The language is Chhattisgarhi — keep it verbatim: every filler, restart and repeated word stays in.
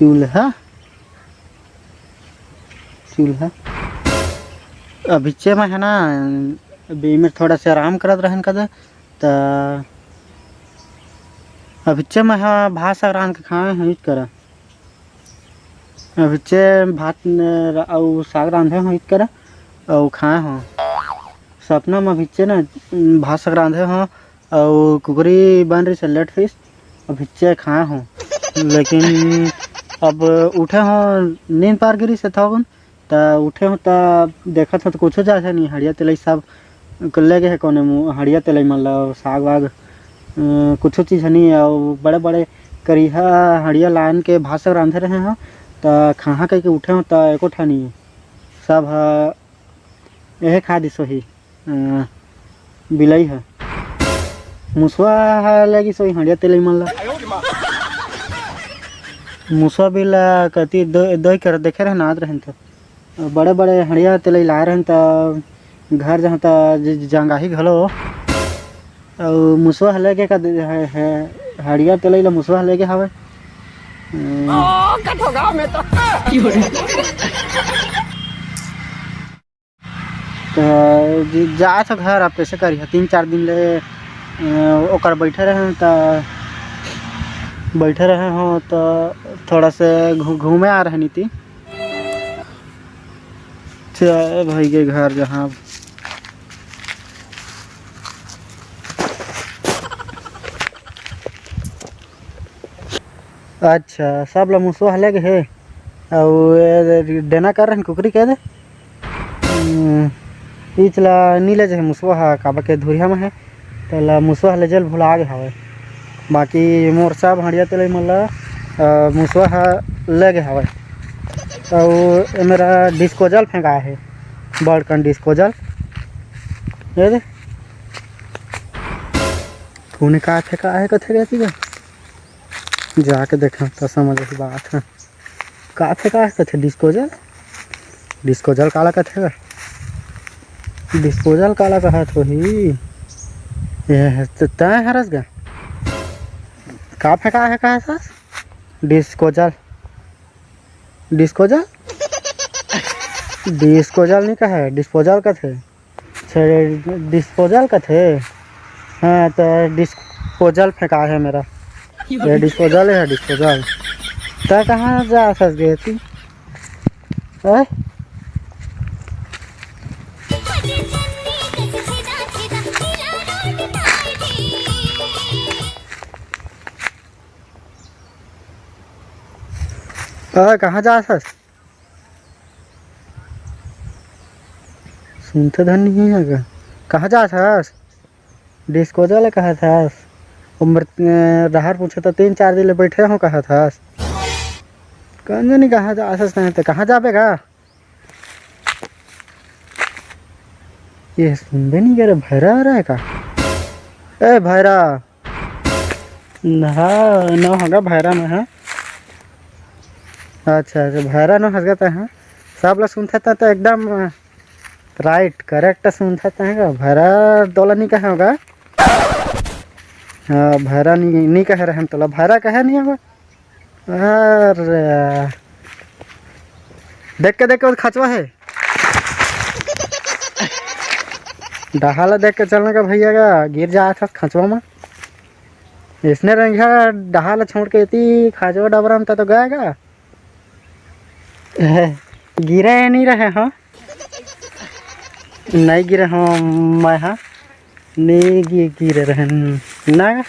चूल्हा, चूल्हा। अभिच्चे में है ना, अभी में थोड़ा से आराम करत रहन कदा, त अभिच्चे में हा भात साग रांध के खाए हूँ इत करा। अभिच्चे भात न-, अउ साग रांधे हूँ इत करा, अउ खाए हूँ। सपना में अभिच्चे ना भात साग रांधे हूँ, अउ कुकरी बन रही से लेट फीस, अभिच्चे खाए हूँ। लेकिन अब उठे हूँ, नींद पार गिरी से थोकन, त उठे हूँ त देखत हूँ त कुछो जाथे नहीं, हड़िया तेलई सब ले गे हे कोने मु-, हड़िया तेलई मन ला, साग वाग, अ, कुछो चीज नहीं। अउ बड़े बड़े करिहा हड़िया लान के भात साग रांधे रहे हूँ, त खाहा कह के उठे हूँ त एको ठा नहीं, सब ह एहे खा दिस होही, अ, बिलई ह। मुसवा ह लेगिस होही हड़िया तेलई मन ला। मुसवा बिला कति दो, दोई कर देखे रहन, आत रहन त। बड़े बड़े हड़िया तेलई लाए रहन त घर जहाँ त ज-, जंगाही घलो। अउ मुसवा ह लेगे का दे-, ह-, ह-, हड़िया तेलई ला मुसवा ह लेगे हवय। अ, ओ, कठो गाँव में तो। त ज-, जात हो घर, अब कैसे करिहा? तीन चार दिन ले, अ, ओकर बैठे रहे हूँ, त बैठे रहे हूँ, त थोड़ा से घू-, घूमे आ रहे नीति। चल भाई के घर जहाँ। अच्छा, सब ला मुसवा ह लेगे हे। अउ ए डेना कर रहन कुकरी के दे। हम्म, ईच ला नी ले जाए मुसवा ह, काबर के धुरिहा में हे। तेला मुसवा ह ले जेल भुला गे हवय। बाकी मोर सब हड़िया तेलई मन ला, अ, मुसवा ह ले गे हवय। अउ ए मेरा डिस्पोजल फेंकाए हे, बड़कन डिस्पोजल। ये दे। कोने का फेंकाए हे कथे रहती गा? जाके देखा त समझ आही बात ह। का फेंकाए हे कथे डिस्पोजल? डिस्पोजल काला कथे गा? डिस्पोजल काला कहत होही? ए, त-, तैं हरस गा? का फेंकाए हे कहे हस? डिस्पोजल। डिस्पोजल? डिस्पोजल नहीं कहे, डिस्पोजल कथे। अच्छा, डिस्पोजल कथे? हाँ, त डिस्पोजल फेंकाए हे मेरा। ये डिस्पोजल हे, डिस्पोजल। त कहाँ जाथस गे तू? हैं? अ, कहाँ जाथस? सुनथे धन नहीं हे का? कहाँ जात हस? डिस्पोजल कहत हस? उमर, अ, डहर पूछे त तीन चार दिन ले बैठे हो कहत हस। कौन जानी कहाँ जात हस नहीं त कहाँ जाबे गा? ये सुनबे नहीं करे, भैरा आ रहा है का? ए भैरा। हाँ, न होगा भैरा में, हाँ। अच्छा, अच्छा, भैरा न हंस गया था, हाँ। सब ला सुनता था तो एकदम, अ, राइट, करेक्ट सुनता था, हाँ, भैरा तोला नहीं कहे होगा। हाँ, भैरा नहीं, नहीं कहे रहे हम तोला, भैरा कहे नहीं होगा। अरे, देख के, देख के, वो खचवा है। डहा ला देख के चलना का भैया का, गिर जात हस खचवा में। इसने रंगिया डहा ला छोड़ के इती खचवा डबरा में त तो गया का। गिरे नहीं रहे हो। नहीं गिरे हो, मैं हाँ। नहीं गि-, गिरे रहे ना।